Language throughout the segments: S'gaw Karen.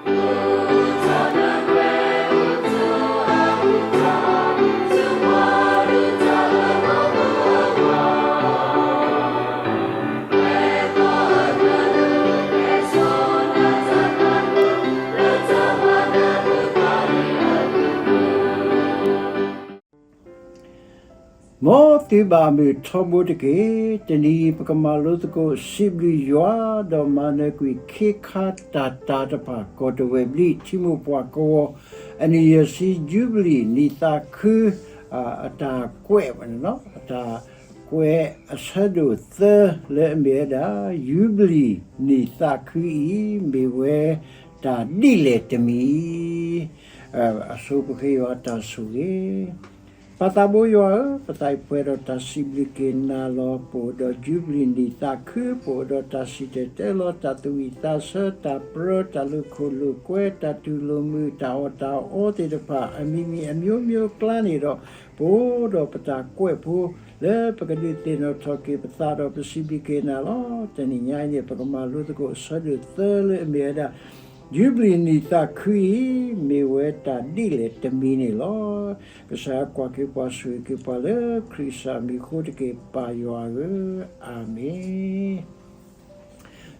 မ်သုဘၣ်မုာ်ထီဘိတက့ၢ်. တနံၤအံၤ ပကမၤလိသကိးစံးဘျုးယွၤ ဒီးမၤနၢၤကွံာ် ခ့ခါတၢ်တာ်တဖၣ် ကီၢ်တဝဲၢ်ဘျံး ထံမိၢ်ပှၢ်ကဝီၤ အနံၣ်ယဲၢ်ဆံ ယူဘလံၤနံၣ်သးခု အတၢ်ကွဲး, အတၢ်ကွဲး အဆၢဒိၣ်သၢ လၢအမ့ၢ်ဝဲဒၣ် ယူဘလံၤနံၣ်သးခုအံၤ မ့ၢ်ဝဲတၢ်ဒ်လဲၣ်တမံၤ. အဆိပဃ့ယွၤတၢ်ဆိၣ်ဂ့ၤ. ပၢ်သးဘိယွၤဧၢ, ပသးအံၤပှဲၤဒီးတၢ်စံးဘျုးက့ၤနၤလီၤ. ပအိၣ်ဒီးယူဘလံၤနံၣ်သးခု, ပအိၣ်ဒီးတၢ်စံၣ်တဲၤတဲလီၤ, တၢ်သူၣ်ဝံၣ်သးဆၢ, တၢ်ပြၢ, တၢ်လိာ်ခိၣ်လိာ်ကွဲ, တၢ်တူၢ်လိာ်မုာ်, တၢ်အီၣ်တၢ်အီသ့ၣ်တဖၣ် အမံၤမံၤအမျိုးမျိုးအကျါန့ၣ်ဒီး ပအိၣ်ဒီးပတၢ်ကွဲးဖိ လၢပကဒုးသ့ၣ်နီၣ်ထီၣ်က့ၤပသးဒီးပစံးဘျုးက့ၤနၤလီၤ. တနံၤညါအံၤန့ၣ် ပကမၤလိသကိးအဆၢဒိၣ်သၢ လၢအမ့ၢ်ဝဲဒၣ် ယူဘလံၤနံၣ်သးခုအံၤ မ့ၢ်ဝဲတၢ်ဒ်လဲၣ်တမံၤန့ၣ်လီၤ. ကစၢ်ယွၤကွၢ်က့ၤပှၤ ဆိၣ်ဂ့ၤက့ၤပှၤလၢခရံာ်ကစၢ်မံၤအဃိတက့ၢ် ပၢ်ယွၤဧၢ, အၤမ့ၣ်.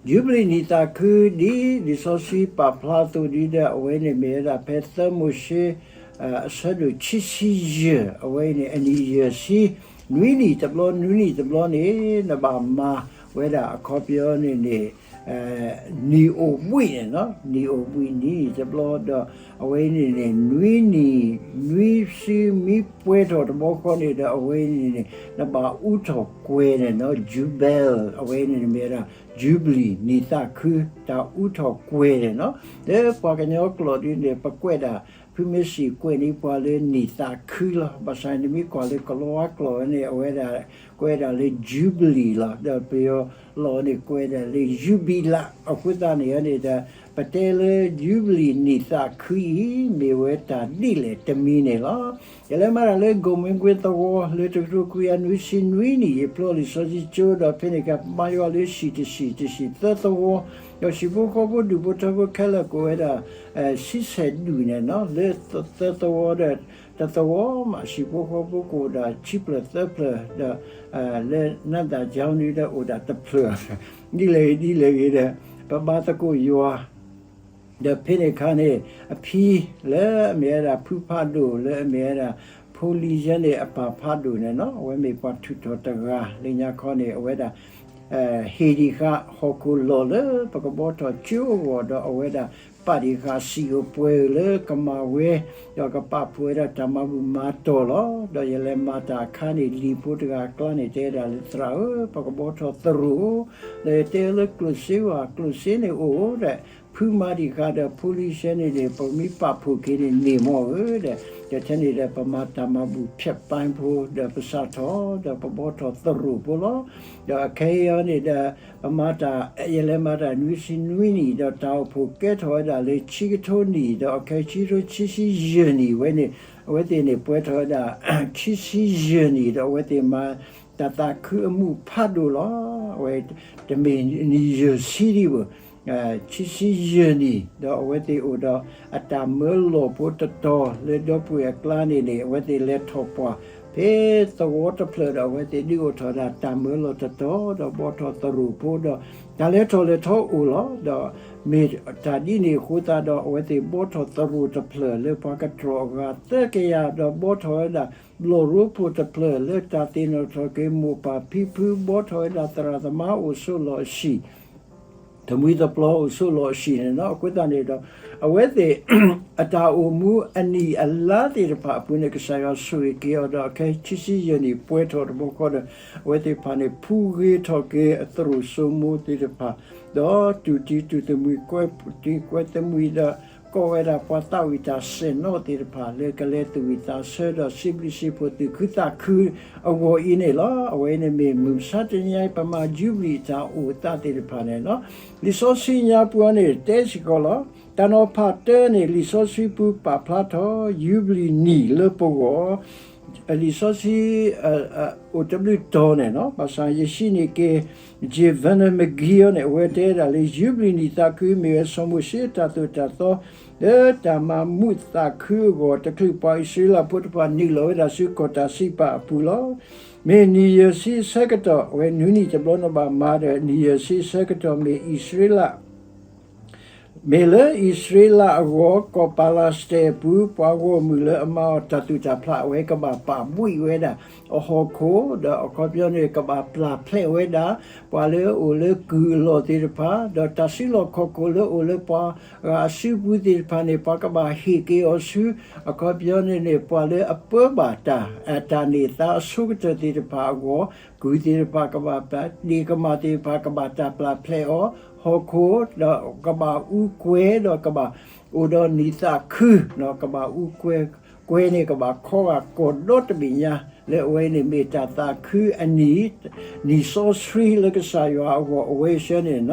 ယူဘလံၤနံၣ်သးခု ဒ်လံာ်စီဆှံပာ်ဖျါအသိးဒ်ဒီး အဝဲန့ၣ်မ့ၢ်ဝဲဒၣ်ဖဲသၢမိၤၡ့ အဆၢဒိၣ်ခံဆံယဲၢ် အဝဲအံၤန့ၣ် အနံၣ်ယဲၢ်ဆံ နွံနံၣ်တဘျီ နွံနံၣ်တဘျီန့ၣ် နဘၣ်မၤဝဲဒၣ်အခီပညီန့ၣ်န့ၣ် နံၣ်အိၣ်ဘှံးန့ၣ်လီၤ. နံၣ်အိၣ်ဘှံးနွံနံၣ်တဘျီဒီး အဝဲအံၤန့ၣ်န့ၣ် နွံနံၣ် နွံဆံမ့ၢ်ပှဲၤထီၣ်တဘျီဃီန့ၣ်ဒီး အဝဲအံၤန့ၣ်န့ၣ် နဘၣ်အူထီၣ်ကွဲၤန့ၣ်လီၤ. ယူဘဲလ် အဝဲအံၤန့ၣ်မ့ၢ်ဝဲဒၣ် ယူဘလံၤနံၣ်သးခု တၢ်အူထီၣ်ကွဲၤန့ၣ်လီၤ. လၢပှၤကညီကျိာ်ဒ်န့ၣ် ပကွဲးဒၣ် ဖုမ့ၢ်စံးကွဲးန့ၢ်ပှၤလၢနံၣ်သးခုလီၤ. ဘၣ်ဆၣ်နမ့ၢ်ကွၢ်လၢကလံးဝါကျိာ်ဝဲန့ၣ် အဝဲဒၣ်ကွဲးဒၣ်လၢ ယူဘလံၤလီၤ. ဒီးပယီၤလီၢ်န့ၣ် ကွဲးဒၣ်လၢ ယူဘံလး အဃိသတးန့ၣ်န့ၣ်ဒီး ပတဲလၢ ယူဘလံၤနံၣ်သးခုအံၤ မ့ၢ်ဝဲတၢ်ဒ်လဲၣ်တမံၤန့ၣ်လီၤ. ယလဲၤမၤတၢ်လၢ ကိၣ်မ့ကွ့သဝီ လၢတကထိခွံကယၤနွံဆံနွံနံၣ် ယဖျိလံာ်စီဆှံကၠိ ဒီးဖဲန့ၣ်အခါ မၤယွၤလၢဟံၣ်တဟံၣ် တဟံၣ်သၢသဝီ, ဒီးဟံၣ်ဖိဃီဖိ ဒူၣ်ဖိထၢဖိခဲလၢာ် ကိးဝဲဒၣ် ဆံဆဲၣ်ဒူၣ်န့ၣ်လီၤ. လၢသၢသဝီဒီး တသဝီမး ဟံၣ်ဖိဃီဖိကအိၣ်ဒၣ် ခံဖျၢၣ်သၢဖျၢၣ်ဒီး လၢနးဒၣ်ကၠီနွံဒီး အိၣ်ဒၣ်တဖျၢၣ် ဒ်လဲၣ်ဂ့ၤဒ်လဲၣ်ဂ့ၤဒီး ပဘါသကိးယွၤ ဒီးဖဲန့ၣ်အခါန့ၣ် အဖံလၢအမ့ၢ်ဝဲဒၣ် ဖုဖးဒိၣ် လၢအမ့ၢ်ဝဲဒၣ် ဖိလံၤယဲန့ၣ် အပၢ်ဖးဒိၣ်န့ၣ်လီၤ. အဝဲမ့ၢ်ပှၤထုးထီၣ်တဂၤ လၢညါခီန့ၣ် အဝဲဒၣ် ဟ့ၣ်ဒံးဃာ်ဟီၣ်ခိၣ်လီၢ်လၢ ပကဘှီထီၣ်ကၠိအဂီၢ်ဒီး အဝဲဒၣ်ပာ်ဒံးဃာ်စံာ်ဧိၤပှဲၤဧိၤလၢကမၤဝဲ ဒီးကပာ်ဖှိၣ်ဝဲဒၣ်တၢ်မၤဘူၣ်မၤတီၢ်လီၤ. ဒီးယလဲၤမၤတၢ်အခါန့ၣ် လံာ်ဖိတဂၤအကျါန့ၣ် တဲဒၣ်လၢ သရၣ်ဧၢ, ပကဘှီထီၣ်သရိာ်ဧိၤ, ဒီးယတဲလၢကျိၣ်စ့ဝဲ ကျိၣ်စ့န့ၣ်အိၣ်ဒီး ဖုမၤဒံးဃာ်ဒီး ဖိလံၤယဲန့ၣ်န့ၣ် ပမ့ၢ်ပာ်ဖှိၣ်က့ၤန့ၣ်န့ၢ်မီၢ်ဧၢဒီး ဒီးထဲန့ၣ်ဒီး ပမၤတၢ်မၤဘူၣ်ဖျဲးပၢ်ဖိ ဒီးပစးထီၣ် ဒီးပဘှီထီၣ်သရိာ်ဖိလီၤ. ဒီးအခဲအံၤန့ၣ်ဒီး ပမၤတၢ် ယလဲၤမၤတၢ်နွံဆံနွံနံၣ် ဒီးတၢ်အိၣ်ဖှိၣ်ကဲထီၣ်ဝဲဒၣ်လၢ ခံကထိနံၣ် ဒီးအခဲခံကထိခံဆံယဲၢ်နံၣ်ဝဲန့ၣ် အဝဲသ့ၣ်န့ၣ် ပှဲၤထီၣ်ဝဲဒၣ် ခံဆံယဲၢ်နံၣ် ဒီးအဝဲသ့ၣ်မၤတၢ်သးခုအမူးဖးဒိၣ်လီၤ. အဝဲတမ့ၢ်နံၣ်ယဲၢ်ဆံဒံးဘၣ် ခံဆံယဲၢ်နံၣ် ဒီးအဝဲသ့ၣ်အိၣ်ဒီးအတၢ်မၢလီၢ်ဖိတတီၤ လၢဒီပုၢ်ဝဲၢ်အကျါန့ၣ်န့ၣ် အဝဲသ့ၣ်လဲၤထီၣ်ပှၢ် ဖဲသဝီတဖျၢၣ်ဒီး အဝဲသ့ၣ်ဒုးအိၣ်ထီၣ်ဒၣ်တၢ်မၢလီၢ်တတီၤ ဒီးဘှီထီၣ်သရိာ်ဖိဒီး တၢ်လဲၤထီၣ်လဲၤထီအိၣ်လီၤ. ဒီးမ့ၢ်တၢ်ဒ်န့ၣ်အဃိသတးဒီး အဝဲသ့ၣ်ဘှီထီၣ်သရိာ်တဖျၢၣ်လၢပှၤကတြီၢ်အဂၤသၢကယၤ ဒီးဘှီထီၣ်ဝဲဒၣ် ဘျီၣ်ရိဖှိၣ်တဖျၢၣ်လၢတၢ်သ့ၣ်နီၣ်ထီၣ်က့ၤမိၢ်ပၢ်ဖံဖု ဘှီထီၣ်ဝဲဒၣ်သရၣ်သမါအိၣ်ဆိးလီၢ်အဆံၣ် သမံသပျီအိၣ်ဆိးလီၢ်အဆံၣ်န့ၣ်လီၤ. အဃိသတးန့ၣ်ဒီး အဝဲသ့ၣ် အတၢ်အိၣ်မူအနံၣ်အလါသ့ၣ်တဖၣ်အပူၤန့ၣ် ကစၢ်ယွၤဆိၣ်ဂ့ၤက့ၤအီၤဒီး အခဲခံဆံယဲၢ်နံၣ်ပှဲၤထီၣ်တဘျီဃီဒီး အဝဲသ့ၣ်တဖၣ်န့ၣ် ဖှူဂ့ၤထီၣ်က့ၤအသရိာ်စိမိၤသ့ၣ်တဖၣ် ဒီးတူၢ်တံၤတူၢ်သမံၤ ကွဲတံၤကွဲသမံၤဒီး ကိးဝဲဒၣ်ပှၤသးဝံၣ်တၢ်စဲၣ်နီၤသ့ၣ်တဖၣ် လၢကလဲၤသူၣ်ဝံၣ်သးဆၢဒီး စံးဘျုးစံးဖှိၣ်သူၣ်ခုသးခုအဂီၢ်အံၤန့ၣ်လီၤ. အဝဲအံၤန့ၣ်မ့ၢ်မုၢ်မဆါတနံၤအံၤ ပမၤယူဘလံၤတၢ်အိၣ်သးသ့ၣ်တဖၣ်န့ၣ်လီၤ. လံာ်စီဆှံညါပူၤန့ၣ် တဲစ့ၢ်ကီးလီၤ. တၢ်နီၤဖးတၢန့ၣ် လံာ်စီဆှံပူၤပာ်ဖျါထီၣ် ယူဘလံၤနံၣ်လၢပဂီၢ် လံာ်စီဆှံ အိၣ်တဘျုးတီၤန့ၣ်လီၤ. ဘၣ်ဆၣ်ယဟံးန့ၢ်က့ၤ J Vernon McGee န့ၣ် အဝဲတဲဒၣ်လၢ ယူဘလံၤနံၣ်သးခုမ့ၢ်ဝဲ စီၤမိၤၡ့တၢ်သိၣ်တၢ်သီ လၢတၢ်မၤမူးသးခုအဂီၢ် တချုးပှၤအံၣ်စရ့လးဖိတဖၣ်နုာ်လီၤဝဲဒၣ်ဆူကီၢ်တၢ်စံးပာ်အပူၤလီၤ. မ့ၢ်နံၣ်ယဲၢ်ဆံအဆၢကတီၢ် အဝဲနွံနံၣ်တဘျီန့ၣ်ဘၣ်မၤဒီး နံၣ်ယဲၢ်ဆံအဆၢကတီၢ် မ့ၢ်အံၣ်စရ့လး မ့ၢ်လၢအံၣ်စရ့လးအဂီၢ် ကီၢ်ပၤလးစတဲအပူၤ ပှၤဂီၢ်မုၢ်လၢအမၤအီၤတၢ်သူၣ်တၢ်ဖျး အဝဲကဘၣ်ပာ်ဘှံးဝဲဒၣ် အဟီၣ်ခိၣ် ဒီးအခီပညီန့ၣ် ကဘၣ်ပျၢ်ဖျဲးဝဲဒၣ် ပှၤလၢအအိၣ်လၢကုၢ်အလီၢ်သ့ၣ်တဖၣ် ဒီးတၢ်စုလီၢ်ခီၣ်ခိၣ်လၢအိၣ်လၢပှၤဂၤအစုပူၤသ့ၣ်တဖၣ်န့ၣ် ပှၤကဘၣ်ဟ့ၣ်က့ၤအီၤဆူ အခီပညီန့ၣ်န့ၣ် ပှၤလၢအပၢဘၣ်တၢ် အတၢ်န့ၢ်သါအဆိကတၢၢ်သ့ၣ်တဖၣ်အဂီၢ် ကုၢ်သ့ၣ်တဖၣ်ကဘၣ်ပျၢ် ဒ့ၣ်ကမၣ်သ့ၣ်တဖၣ်ကဘၣ်တၢ်ပျၢ်ဖျဲးအီၤ ဟီၣ်ခိၣ် ဒီးကဘၣ်အူကွဲ ဒီးကဘၣ်အိၣ်ဒီးနံၣ်သးခု ကဘၣ်အူကွဲ ကွဲန့ၣ်ကဘၣ်ခီဂာ်ကီၢ်ဒီတဘ့ၣ်ညါ လၢအဝဲန့ၣ်မ့ၢ်တၢ်သးခုအနံၣ် နံၣ်စီဆှံလၢကစၢ်ယွၤအဂီၢ် အဝဲဆၢန့ၣ်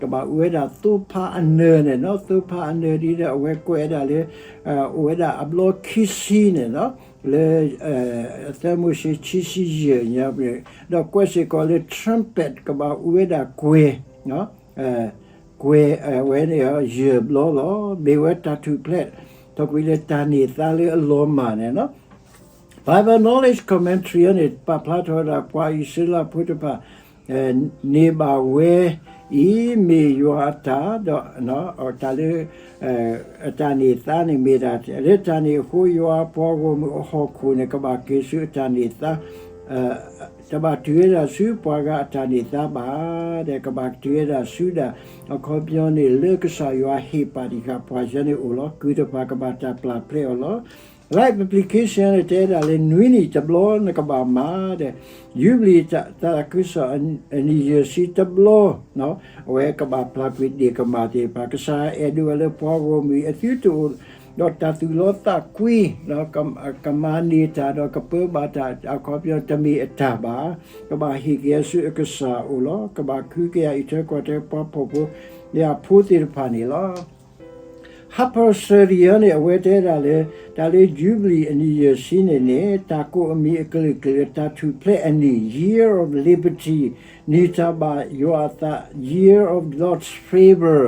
ကဘၣ်အူဝဲဒၣ်သိဖါအနၢၤန့ၣ်လီၤ. သိဖါအနၢၤဒ်ဒီး အဝဲကွဲးဝဲဒၣ်လၢ အိၣ်ဝဲဒၣ်အဘျီခံဆံန့ၣ်လီၤ. လၢ သၢမိၤၡ့ခံဆံယဲၢ်ညါ ဒီးကွဲးစ့ၢ်ကီးလၢ trumpet ကဘၣ်အူဝဲဒၣ်ကွဲၤ ကွဲၤ အဝဲန့ၣ်ယဲၢ်ဘျီလီၤ. မ့ၢ်ဝဲတၢ်ထူၣ်ဖျဲး ထီၣ်ကွံာ်လၢတၢ်န့ၢ်သါလၢအလီၤမၢ်န့ၣ်လီၤ. Bible Knowledge Commentary န့ၣ် ပာ်ဖျါထီၣ်ဝဲဒၣ် ပှၤအံၣ်စရ့လးဖိတဖၣ် န့ၢ်ဘၣ်ဝဲအံၤ မ့ၢ်ယွၤအတၢ် ဒီး တၢ်လၢ အတၢ်န့ၢ်သါန့ၣ်မ့ၢ်ဒၣ် လၢတၢ်န့ၣ်အဃိ ယွၤအပှၤဂီၢ်မုၢ်အဟီၣ်ခိၣ်န့ၣ် ကဘၣ်က့ၤဆူအတၢ်န့ၢ်သါ တဘၣ်တုၤဝဲဒၣ်ဆူပှၤဂၤအတၢ်န့ၢ်သါဘၣ် ဒီးကဘၣ်တုၤဝဲဒၣ်ဆူဒၣ် အခီပညီန့ၣ် လၢကစၢ်ယွၤဟ့ၣ်ပာ်တံၢ်ဃာ်ပှၤယဲန့ၣ်အိၣ်လီၤ. ကုၢ်တဖၣ်ကဘၣ်တၢ်ပျၢ်ဖျဲးအီၤလီၤ. Life Application န့ၣ် တဲဒၣ်လၢနွံနံၣ်တဘျီနကဘၣ်မၤဒီး ယူဘလံၤသးခုကစီၣ်အနံၣ်ယဲၢ်ဆံတဘျီ အဝဲကဘၣ်ပျၢ်ကွံာ်ဒ့ၣ်ကမၣ်သ့ၣ်တဖၣ် ကစၢ်ယွၤအဲၣ်ဒိးဝဲလၢပှၤဂီၢ်မုၢ်အသုတအိၣ် ဒီးတၢ်သူၣ်လီသးကွံ ကမၤန့ၢ်တၢ်ဒီးကပၢဘၣ်တၢ် အခီပညီတမ့ၢ်အတၢ်ဘၣ် ကဘၣ်ဟ့ၣ်က့ၤအီၤဆူအကစၢ်အအိၣ်လီၤ. ကဘၣ်ဃုက့ၤအအံးထွဲကွၢ်ထွဲပှၤဖှီၣ်ဖိယာ်ဖိသ့ၣ်တဖၣ်န့ၣ်လီၤ. Harper Surrey န့ၣ် အဝဲတဲဒၣ်လၢ တၢ်လၢယူဘလံၤအနံၣ်ယဲၢ်ဆံန့ၣ်န့ၣ် တၢ်ကိးအမံၤအကလုာ်ကလုာ် တၢ်ထူၣ်ဖျဲးအနံၣ် Year of Liberty နံၣ်တၢ်ဘၣ်ယွၤအသး Year of Lord's Favor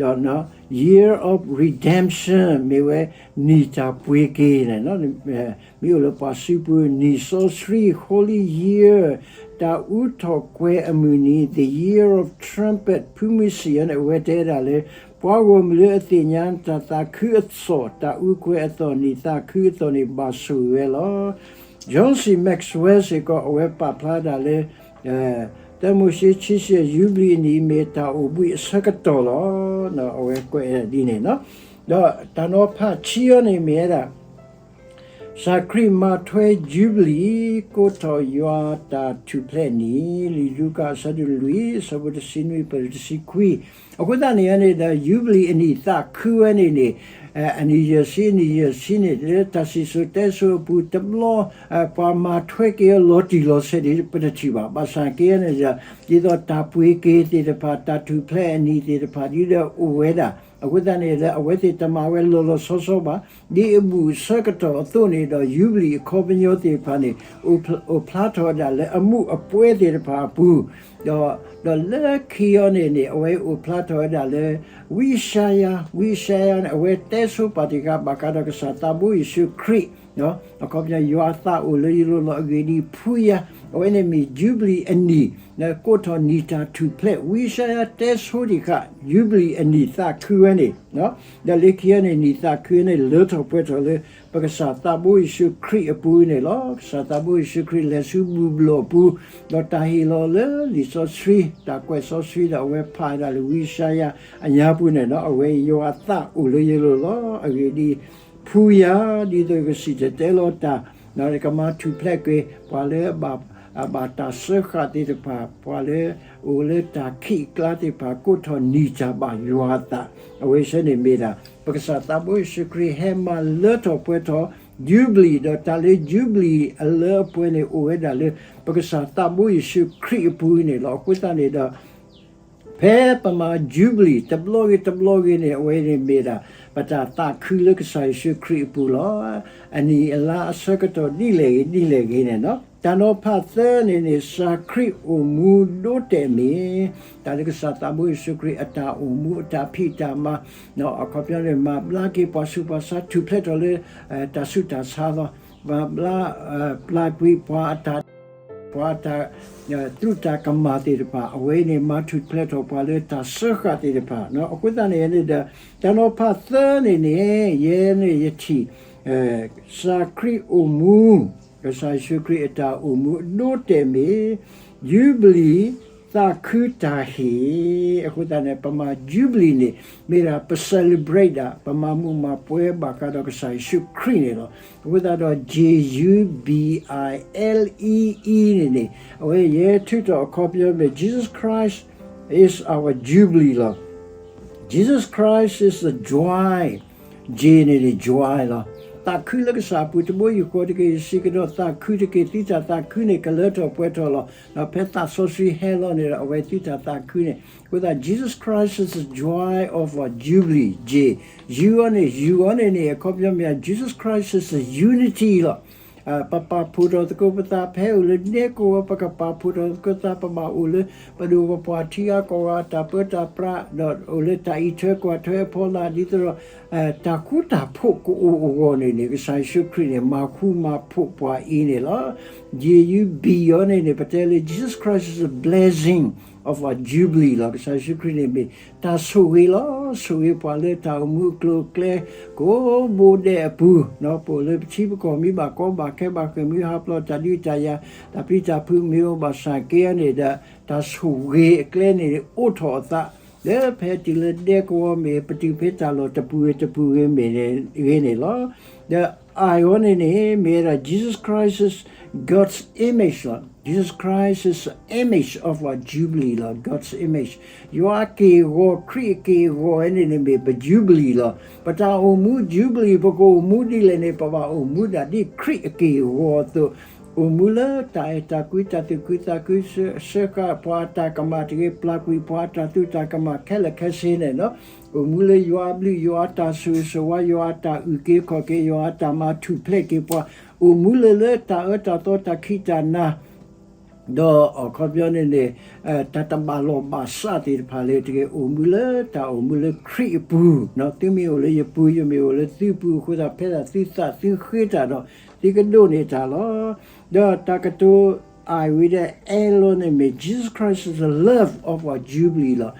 ဒီး Year of Redemption မ့ၢ်ဝဲနံၣ်တၢ်ပှ့ၤက့ၤန့ၣ် မ့ၢ်အိၣ်လၢပှၤစုပူၤ နံၣ်စီဆှံ Holy Year တၢ်အူထီၣ်ကွဲၤအမုၢ်နံၤ The Year of Trumpet ဖုမုၢ်ဆ့ၣ်န့ၣ် အဝဲတဲဒၣ်လၢ ပှၤဂီၢ်မုၢ်လၢအသ့ၣ်ညါတၢ်သးခုအသီၣ် တၢ်အူကွဲၤအသီၣ် နံၣ်သးခုအသီၣ်န့ၣ် ဘၣ်ဆိၣ်ဂ့ၤဝဲလီၤ. John C Maxwell စ့ၢ်ကီး အဝဲပာ်ဖျါဒၣ်လၢ သၢမိၤၡ့ခံဆံယဲၢ် ယူဘလံၤအနံၣ် မ့ၢ်တၢ်အိၣ်ဘှံးအဆၢကတီၢ်လီၤ. အဝဲကွဲးဒ်န့ၣ်လီၤ. ဒီးတၢ်နီၤဖးခံအံၤန့ၣ်မ့ၢ်ဝဲဒၣ် ကစၢ်ခရံာ်မၤထွဲယူဘလံၤ ကိးထီၣ်ယွၤတၢ်ထူၣ်ဖျဲးနံၣ် လံာ်လူၤကၣ်အဆၢဒိၣ်လွံၢ် အဆၢဖိတဆံနွံ ပတုၤတဆံခွံ အဃိသတးန့ၣ်န့ၣ်ဒီး ယူဘလံၤအနံၣ်သးခုဝဲန့ၣ်န့ၣ် အနံၣ်ယဲၢ်ဆံ အနံၣ်ယဲၢ်ဆံန့ၣ် လၢတၢ်စံၣ်စိၤတဲစိၤအပူၤတဘျီ ပှၤမၤထွဲက့ၤအီၤလီၤတံၢ်လီၤဆဲးဒ်ပတထံၣ်ဘၣ်. ဘၣ်ဆၣ်က့န့ၣ် ဒ်သိးတၢ်ပှ့ၤက့ၤသ့ၣ်တဖၣ် တၢ်ထူၣ်ဖျဲးအနံၣ်သ့ၣ်တဖၣ်ဒ်ဒီးအိၣ်ဝဲဒၣ် အဃိသတးန့ၣ်လၢအဝဲသ့ၣ်တမၤဝဲလီၤလီၤဆီဆီဘၣ်. ဒ်အဘူၣ်အဆၢကတီၢ်အသိးန့ၣ်ဒီး ယူဘလံၤအခီပညီသ့ၣ်တဖၣ်န့ၣ် အိၣ်ဖျါထီၣ်ဝဲဒၣ်လၢအမူးအပွဲသ့ၣ်တဖၣ်အပူၤ ဒီး ဒီးလၢခံအံၤန့ၣ်န့ၣ် အဝဲအိၣ်ဖျါထီၣ်ဝဲဒၣ်လၢ ဝံယၡါယၤ ဝံယၡါယၤန့ၣ် အဝဲတဲဆိပာ်တံၢ်ဃာ်ဘၣ်ဃးဒီးကစၢ်သးဘိယ့ၣ်ၡူးခရံာ် အခီပညီယွၤအသးအိၣ်လၢယလိၤလီၤ အဂ့ၢ်ဒ်အံၤ ဖုယၤ အဝဲန့ၣ်မ့ၢ်ယူဘလံၤအနံၣ် ကိးထီၣ်နံၣ်တၢ်ထူၣ်ဖျဲး ဝံယၡါယၤတဲဆိတံၢ်ဃာ် ယူဘလံၤအနံၣ်သးခုဝဲန့ၣ် ဒီးလၢခံအံၤန့ၣ် နံၣ်သးခုန့ၣ် လၢထီၣ်ပှဲၤထီၣ်လၢ ပကစၢ်သးဘိယ့ၣ်ၡူးခရံာ်အပူၤန့ၣ်လီၤ. ကစၢ်သးဘိယ့ၣ်ၡူးခရံာ်လဲၤဆူဘူၣ်ဘျီၣ်အပူၤ ဒီးတၢ်ဟ့ၣ်လီၤလၢလံာ်စီဆှံ တၢ်ကွဲးစီဆှံဒီးအဝဲဖးဒၣ်လၢဝံယၡါယၤအညါပူၤန့ၣ်လီၤ. အဝဲယွၤအသးအိၣ်လၢယလိၤလီၤ. အဂ့ၢ်ဒ်အံၤ ဖုယၤ ဒ်သိးကစံၣ်တဲၤတဲလီၤတၢ် ဒီးကမၤထူၣ်ဖျဲးကွံာ် ပှၤလၢ အဘၣ်တၢ်စၢဃာ်သ့ၣ်တဖၣ် ပှၤလၢအိၣ်လၢတၢ်ခံးအကျါသ့ၣ်တဖၣ် ကိးထီၣ်နံၣ်တၢ်ဘၣ်ယွၤအသး အဝဲဆၢန့ၣ်မ့ၢ်ဒၣ် ပကစၢ်သးဘိယ့ၣ်ၡူးခရံာ်ဟဲမၤလၢထီၣ်ပှဲၤထီၣ် ယူဘလံၤ ဒီးတၢ်လၢယူဘလံၤအလၢအပှဲၤန့ၣ် အိၣ်ဝဲဒၣ်လၢ ပကစၢ်သးဘိယ့ၣ်ၡူးခရံာ်အပူၤန့ၣ်လီၤ. အဃိသတးန့ၣ်ဒီး ဖဲပမၤ Jubilee တဘျီဂ့ၤတဘျီဂ့ၤန့ၣ် အဝဲန့ၣ်မ့ၢ်ဒၣ် ပတၢ်သးခုလၢကစၢ်ယ့ၣ်ၡူးခရံာ်အပူၤလီၤ. အနံၣ်အလါအဆၢကတီၢ်ဒ်လဲၣ်ဂ့ၤ ဒ်လဲၣ်ဂ့ၤန့ၣ်လီၤ. တၢ်နီၤဖးသၢန့ၣ်န့ၣ် ကစၢ်ခရံာ်အိၣ်မူဒိတဲာ်မ့ၢ် တၢ်လၢကစၢ်သးဘိယ့ၣ်ၡူးခရံာ်အတၢ်အိၣ်မူအတၢ်ဖံးတၢ်မၤ အခီပညီန့ၣ် မၤဘျါက့ၤပှၤဆူးပှၤဆါ ထူၣ်ဖျဲးထီၣ်လၢ တၢ်ဆူးတၢ်ဆါလီၤ. မၤဘျါ ပျၢ်ကွံာ်ပှၤအတၢ် ပှၤအတၢ် သူးတၢ်ကမၣ်သ့ၣ်တဖၣ် အဝဲန့ၣ် မၤထူၣ်ဖျဲးထီၣ်ပှၤလၢတၢ်စၢဃာ်သ့ၣ်တဖၣ်. အဃိသတးန့ၣ်န့ၣ်ဒီး တၢ်နီၤဖးသၢန့ၣ်န့ၣ် ယဲန့ၣ်ယထံၣ် ကစၢ်ခရံာ်အိၣ်မူ ကစၢ်ယ့ၣ်ၡူးခရံာ်အတၢ်အိၣ်မူအဒိတဲာ်မ့ၢ် ယူဘလံၤ သးခုတၢ်ဟ့ၣ်. အဃိသတးန့ၣ် ပမၤ Jubilee န့ၣ် မ့ၢ်ဒၣ်ပ celebrate ဒၣ် ပမၤမုာ်မၤပှဲၤဘၣ်ဃးဒီးကစၢ်ယ့ၣ်ၡူးခရံာ်န့ၣ်လီၤ. အဃိသတးဒီး J U B I L E E န့ၣ်န့ၣ် အဝဲယဲထုးထီၣ်အခီပညီမ့ၢ် Jesus Christ is our Jubilee လီၤ. Jesus Christ is the joy. J န့ၣ်န့ၣ် joy လီၤ. သးခုလၢကစၢ်အပူၤ တဘိယူၢ်ဃီတက့ၢ်, ယစံးကဒီးသးခုတက့ၢ်, သုတၢ်သးခုန့ၣ် ကလၢထီၣ်ပှဲၤထီၣ်လီၤ. ဒီးဖဲသးစီဆှံဟဲလီၤန့ၣ်ဒီး အဝဲသုတၢ်သးခုန့ၣ် အဃိသတး Jesus Christ is the joy of our Jubilee, J. U အီၤန့ၣ် U အီၤန့ၣ်န့ၣ် အခီပညီမ့ၢ် Jesus Christ is the unity လီၤ. ပပာ်ဖှိၣ်ထီၣ်သကိးပသး ဖဲအိၣ်လၢဒဲကဝီၤ ပကပာ်ဖှိၣ်ထီၣ်သကိးသး ပဘၣ်အိၣ်လၢ ပဒိၣ်ပပှၢ်ထံဂၤကီၢ်ဂၤ တၢ်ပၢတၢ်ပြး ဒီးအိၣ်လၢတၢ်အံးထွဲကွၢ်ထွဲအဖီလာ် ဒ်သိးဒီး တၢ်ဃူတၢ်ဖိးကအိၣ်အဂီၢ်န့ၣ်န့ၣ် ကစၢ်ယ့ၣ်ၡူးခရံာ်န့ၣ် မၤဃူမၤဖိးပှၤအံၤန့ၣ်လီၤ. J U B အီၤန့ၣ်န့ၣ် ပတဲလၢ Jesus Christ is the blessing of our Jubilee လီၤ. ကစၢ်ယ့ၣ်ၡူးခရံာ်န့ၣ်မ့ၢ်တၢ်ဆိၣ်ဂ့ၤလီၤ. ဆိၣ်ဂ့ၤပှၤလၢတၢ်အိၣ်မူအကျိၤအကျဲ ကိးဘိဒဲးအပူၤ, ပအိၣ်လၢပထံပကီၢ် မ့ၢ်ဘၣ်ကီဘၣ်ခဲ ဘၣ်ဃ့ၢ်မှံဟးဖျိး တၢ်ဒုးတၢ်ယၤ တၢ်ပျံၤတၢ်ဖုး မ့ၢ်အိၣ်ဘၣ်ဆၣ်က့အီၤန့ၣ်ဒီး တၢ်ဆိၣ်ဂ့ၤအကျဲန့ၣ် အိၣ်ထီၣ်အသး လၢဖဲတုၤလၢဒဲကဝီၤမ့ၢ် ပတုၤဖဲတၢ်လီၢ်တပူၤဂ့ၤတပူၤဂ့ၤမ့ၢ်ဂ့ၤန့ၣ်လီၤ. ဒီး I အီၤန့ၣ်န့ၣ် မ့ၢ်ဝဲဒၣ် Jesus Christ is God's image လီၤ. Jesus Christ is the image of our Jubilee လီၤ. God's image ယွၤအက့ၢ်အဂီၤ ခရံာ်အက့ၢ်အဂီၤဝဲန့ၣ်န့ၣ်မ့ၢ်ပ Jubilee လီၤ. ပတၢ်အိၣ်မူ Jubilee ပကအိၣ်မူဒ်လဲၣ်န့ၣ် ပဘၣ်အိၣ်မူဒၣ်ဒ်ခရံာ်အက့ၢ်အဂီၤအသိး အိၣ်မူလၢတၢ်အဲၣ်တၢ်ကွံ တၢ်သူၣ်ခုသးခု စၢဃာ်ပှၤအတၢ်ကမၣ်တဂ့ၤ, ပျၢ်ကွံာ်ပှၤအတၢ်သူတၢ်ကမၣ်ခဲလၢာ်ခဲဆ့န့ၣ်လီၤ. အိၣ်မူလၢယွၤအဘျုး ယွၤအတၢ်ဆိၣ်ဂ့ၤဆိၣ်ဝါ ယွၤအတၢ်အုၣ်က့ၤခီၣ်က့ၤ ယွၤအတၢ်မၤထူၣ်ဖျဲးက့ၤပှၤ အိၣ်မူလၢလၢတၢ်အၢတၢ်သီ တၢ်ခံးတၢ်နၤ ဒီးအခီပညီန့ၣ်န့ၣ် တၢ်တဘၣ်လီၢ်ဘၣ်စးသ့ၣ်တဖၣ်လၢတဂ့ၤ အိၣ်မူလၢတၢ်အိၣ်မူလၢခရံာ်အပူၤ, သုမ့ၢ်အိၣ်လၢယပူၤ ယမ့ၢ်အိၣ်လၢသုပူၤအဃိသတး ဖဲဒၣ်သုသးသုဃ့တၢ်ဒီး သုကဒိးန့ၢ်တၢ်လီၤ. ဒီးတၢ်ကတိၤ I ဝံၤဒီး L အီၤန့ၣ်မ့ၢ် Jesus Christ is the love of our Jubilee လီၤ.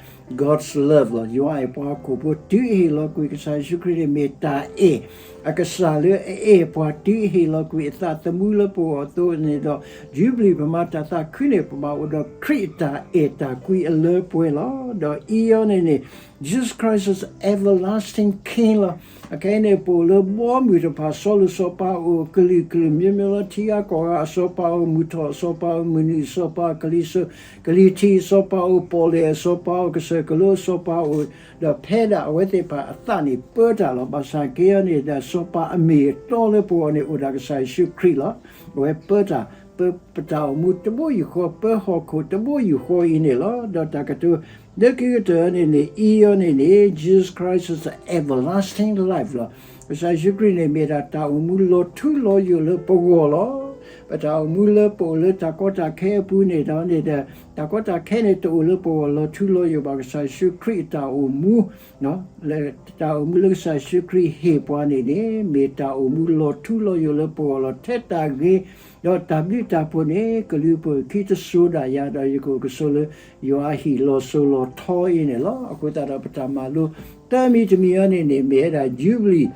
God's love လီၤ. ယွၤအဲၣ်ပှၤဟီၣ်ခိၣ်ဖိ တုၤအဟ့ၣ်လီၤကွံာ် ကစၢ်ယ့ၣ်ၡူးခရံာ်န့ၣ်မ့ၢ်တၢ်အဲၣ် အကစၢ်လၢအအဲၣ်ပှၤ တုၤအဟ့ၣ်လီၤကွံာ်အသးသမူလၢပဂီၢ်အသိးန့ၣ်ဒီး Jubilee ပမၤတၢ်သးခုန့ၣ် ပဘၣ်အိၣ်ဒီးခရံာ်အတၢ်အဲၣ်တၢ်ကွံအလၢပှဲၤလီၤ. ဒီး E အီၤန့ၣ်န့ၣ် Jesus Christ is everlasting King လီၤ. အခဲအံၤန့ၣ် ပအိၣ်လၢဘီမုၢ်တဖၣ် စီၤလိၣ်စီၤပၤအိၣ် ကလုာ်ကလုာ်မျိုးမျိုးလီၤ ထံဂၤကီၢ်ဂၤအစီၤပၤအိၣ် မုၢ်ထီၣ်အစီၤပၤအိၣ် မုၢ်နုာ်အစီၤပၤအိၣ် ကလံၤစိး ကလံၤထံးအစီၤပၤအိၣ် ပီၣ်လဲၣ်အစီၤပၤအိၣ် ကစၢၢ်ကလိအစီၤပၤအိၣ် ဒီးဖဲဒၣ်အဝဲသ့ၣ်တဖၣ်အသးန့ၣ်ပၢတၢ်လီၤ. ဘၣ်ဆၣ်က့အီၤန့ၣ်ဒီး စီၤပၤအမ့ၢ်အတီလၢပဂီၢ်န့ၣ် အိၣ်ဒၣ်ကစၢ်ယ့ၣ်ၡူးခရံာ်လီၤ. အဝဲပၢတၢ် ပၢပတၢ်အိၣ်မူတဘိယူၢ်ဃီ ပၢဟီၣ်ခိၣ်တဘိယူၢ်ဃီအံၤန့ၣ်လီၤ. ဒီးတၢ်ကတိၤ လၢခံကတၢၢ်န့ၣ်န့ၣ် E အီၤန့ၣ်န့ၣ် Jesus Christ is everlasting life လီၤ. ကစၢ်ယ့ၣ်ၡူးခရံာ်န့ၣ် မ့ၢ်ဒၣ်တၢ်အိၣ်မူလီၤထူလီၤယိာ်လၢပဂီၢ်လီၤ. ပတၢ်အိၣ်မူလၢပအိၣ်လၢတၢ်ကီတၢ်ခဲအပူၤန့ၣ်ဒီးန့ၣ်ဒီး တၢ်ကီတၢ်ခဲန့ၣ်တအိၣ်လၢပဂီၢ်လီၤထူလီၤယိာ်ဘၣ်. ကစၢ်ယ့ၣ်ၡူးခရံာ်အတၢ်အိၣ်မူ တၢ်အိၣ်မူလၢကစၢ်ယ့ၣ်ၡူးခရံာ်ဟ့ၣ်ပှၤန့ၣ်န့ၣ် မ့ၢ်တၢ်အိၣ်မူလီၤထူလီၤယိာ်လၢပဂီၢ်လီၤ. ထဲတၢ်ဂ့ၤ ဒီးတၢ်ဘျုးတၢ်ဖှိၣ်န့ၣ် ကလုၢ်ပှဲၤခံတစိၤဒၣ်ယၤ ဒီးယကအိၣ်ကဆိးလၢ ယွၤအဟံၣ်လီၤစိၤလီၤထီအံၤန့ၣ်လီၤ. အဃိသတးဒီးပတၢ်မၤလိ တၢ်မံၤတမံၤအံၤန့ၣ်န့ၣ် မ့ၢ်ဝဲဒၣ် Jubilee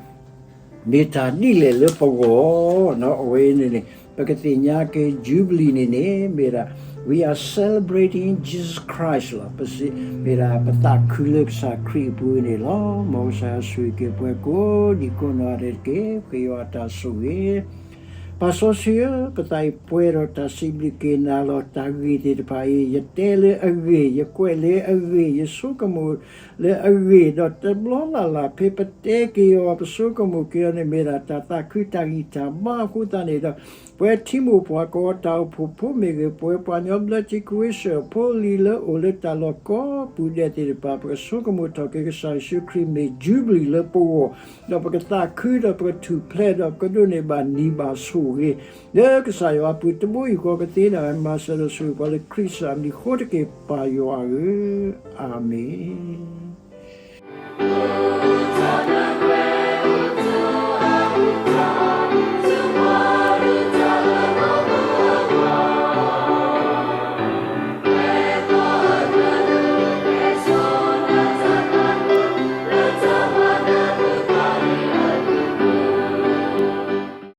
မ့ၢ်တၢ်ဒ်လဲၣ်လၢပဂီၢ် အဝဲအံၤန့ၣ်န့ၣ် ပကသ့ၣ်ညါက့ၤ Jubilee န့ၣ်န့ၣ် မ့ၢ်ဒၣ် we are celebrating Jesus Christ လီၤ. ပစံး မ့ၢ်ဒၣ်ပသးခုလၢကစၢ်ခရံာ်အပူၤန့ၣ်လီၤ. မ်ကစၢ်ယွၤဆိၣ်ဂ့ၤက့ၤပှၤကိးဒံးကိးနီၢ်ဂၤဒဲးတက့ၢ်. ဃ့ယွၤအတၢ်ဆိၣ်ဂ့ၤ ပၢ်စီဆှံဧၢ, ပသးအံၤပှဲၤဒီးတၢ်စံးဘျုးက့ၤနၤလီၤ. တၢ်ဂ့ၢ်သ့ၣ်တဖၣ်အံၤ ယတဲလၢအဂ့ၢ်, ယကွဲးလၢအဂ့ၢ်, ယဆိကမိၣ်လၢအဂ့ၢ်, ဒီးတဘျီလၢ်လၢ်ဖဲပတဲက့ၤအီၤ ပဆိကမိၣ်က့ၤအီၤန့ၣ် မ့ၢ်ဒၣ်တၢ်သးခုတၢ်ဂံၢ်တၢ်ဘါအဃိသတးန့ၣ်ဒီး ပဝဲထံမိၢ်ပှၢ်ကဝီၤတၢ်အိၣ်ဖှိၣ်ဖိမ့ၢ်ဂ့ၤ, ပဝဲပှၤကညီဘျၢထံခဝ့ၡၢၣ်ဖိလံၤလၢအိၣ်လၢတၢ်လီၢ်ကိးပူၤဒဲးသ့ၣ်တဖၣ်, ပကဆိကမိၣ်ထီၣ်က့ၤကစၢ်ယ့ၣ်ၡူးခရံာ်မ့ၢ် ယူဘလံၤ လၢပဂီၢ်, ဒီးပကသးခုဒီးပကထူၣ်ဖျဲးဒီးပကဒိးန့ၢ်ဘၣ်နံၤဘၣ်ဆိၣ်ဂ့ၤ, လၢကစၢ်ယွၤအပူၤတဘိယူၢ်ဃီကသ့ဒၣ်ဝဲ, မၤစၢၤဒီးဆိၣ်ဂ့ၤပှၤလၢခရံာ်ကစၢ်အမံၤအဃိတက့ၢ်, ပၢ်ယွၤဧၢ, အၤမ့ၣ်.